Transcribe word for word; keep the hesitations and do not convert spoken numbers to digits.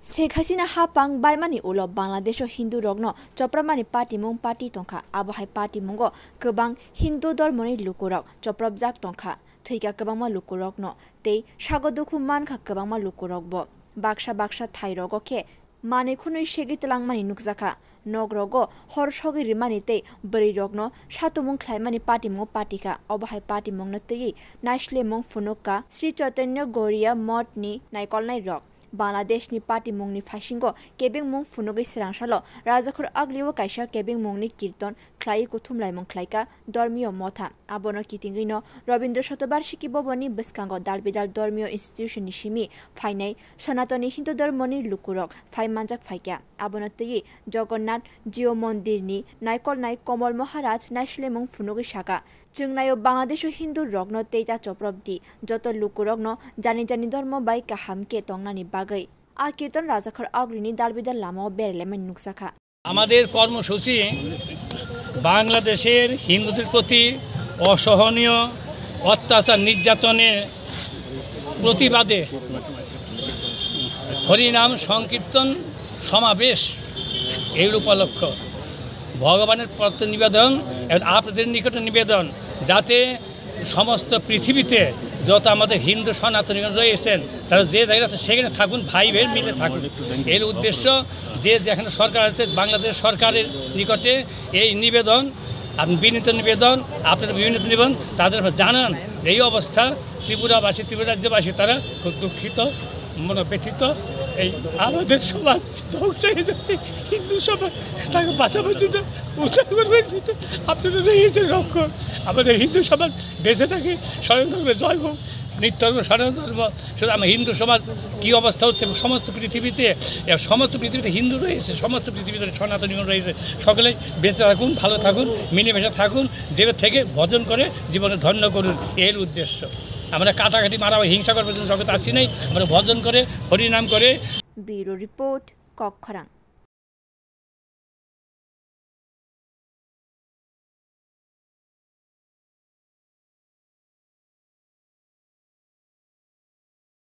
Sheikh Hasina hapang baimani ulo Bangladesho Hindu rokno chopramani patimung pati tongkha. Abo hai patimungo kwbang Hindu dormoni lukurok choprapjak tongkha, thwikha kwbangma lukurokno tei sago dukhu mankha kwbangma lukurokbo. Baksa baksa thairogo khe manwi khwnwi segwi twlangmani nukjakha. Nogrogo hor sogwi rimani tei bwrwirokno satumung khlaimani patimungo patikha. Obo hai patimungno twiwi naislemung phunukha Sri Chaitanya Gaudiya Mothni naikolnairok. Bangladeshni patimungni phaisingo kebengmung phunugwi swrangsalo Rajakhor Aglio kaisa kebengmungni kirton khlaiwi kuthumlaimung khlaikha Dharmiyo Motha. Abono kitingwino Rabindra Shatobarshiki Bhavanni bwskango dalbidal Dharmiyo Institution ni simi phainai Sanatani Hindu Dharmoni lukurok phai manjak phaikha. Abono twiwi Jagannath Jio Mondirni naikolnai Komol Maharaj naislemung phunugwi sakha, "Chwng naio Bangladesho Hindu rokno tei ta choprop di, joto lukurokno jani jani dharma bai kaham khe tongnani bagwi." A kirton Rajakhor Agrini dalbidal lamao berailaimani nukjakha. আমাদের কর্মসূচি বাংলাদেশের হিন্দুদের প্রতি অসহনীয় অত্যাচার নির্যাতনের প্রতিবাদে হরিনাম সংকীর্তন সমাবেশ, এই উপলক্ষ ভগবানের প্রতি নিবেদন এবং আপনাদের নিকটে নিবেদন, যাতে সমস্ত পৃথিবীতে যত আমাদের হিন্দু সনাতনী রয়েছেন, তারা যে জায়গায় আছেন সেখানে থাকুন, ভাই ভাই মিলে থাকুন। এর উদ্দেশ্য যে যেখানে সরকার আছে, বাংলাদেশ সরকারের নিকটে এই নিবেদন, আপনি বিনীত নিবেদন, আপনাদের বিনীত নিবেদন, তাদের জানান এই অবস্থা। ত্রিপুরাবাসী, ত্রিপুরা রাজ্যবাসী তারা খুব দুঃখিত, মনোব্যথিত। এই আমাদের সমাজ ধ্বংস হয়ে যাচ্ছে, হিন্দু সমাজ তাকে বাঁচাবার জন্য, উদ্ধার করবার জন্য আপনারা রয়েছেন রক্ষক। আমাদের হিন্দু সমাজ বেঁচে থাকে, স্বয়ং ধর্মে জয় হোক, নিত্য ধর্ম, সনাতন ধর্ম। শুধু আমার হিন্দু সমাজ কী অবস্থা হচ্ছে, সমস্ত পৃথিবীতে, এ, সমস্ত পৃথিবীতে হিন্দু রয়েছে, সমস্ত পৃথিবীতে সনাতনী রয়েছে, সকলেই বেঁচে থাকুন, ভালো থাকুন, মিলেমিশে থাকুন, দেবের থেকে ভজন করে জীবনে ধন্য করুন, এর উদ্দেশ্য। আমরা কাটাকাটি, মারামারি, হিংসা করার জন্য জগতে আসি নাই, আমরা ভজন করে, হরিনাম করে। Bureau report, Kokkhorang.